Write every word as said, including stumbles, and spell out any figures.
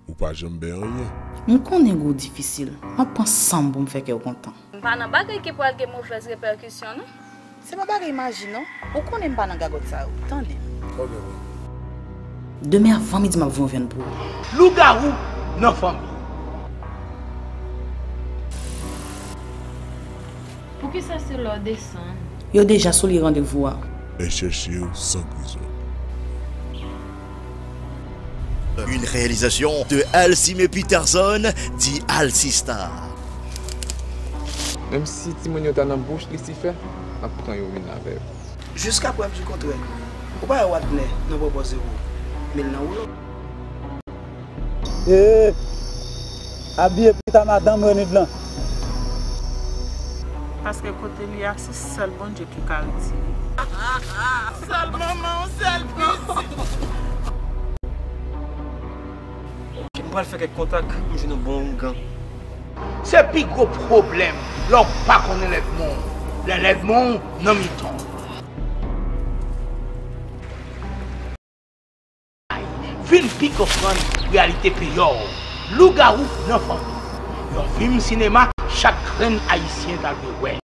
Ou pa janm bay anyen. M konnen gou w difisil. M ap pran san m pou m fè kè w kontan. M pa nan bagay ki pral gen movèz repèkisyon, non. Se pa bagay maji, non. Ou konnen m pa nan gagòt sa yo. Tande. Ok, bon. Demen avan midi m ap voye yon vyann pou ou. Lougawou nan fanmi. Poukisa se lè w desann? Yo deja sou li randevou a. E chèche w san prizon. Une réalisation de Alcime Peterson, dit Alcista. Menm si timoun yo ta nan bouch Lisifè, m ap pran yo vin avè yo. Jusqu'à preuve du contraire, ou pa wè Wadner nan pwopòze ou, men l nan woulo. Eeh! Abiye pita madanm Renid lan. Paske kote li a se sèl Bondye ki ka retire. Sèl manman w, sèl pitit. M pral fè kèk kontak pou m jwenn yon bon oungan. Se pi gwo pwoblèm lè w pa konnen lèdmon w, lè lèdmon w nan mitan w. Vin pi konprann reyalite peyi w. Lougawou nan fanmi. Yon fim sinema chak grenn Ayisyen ta dwe wè.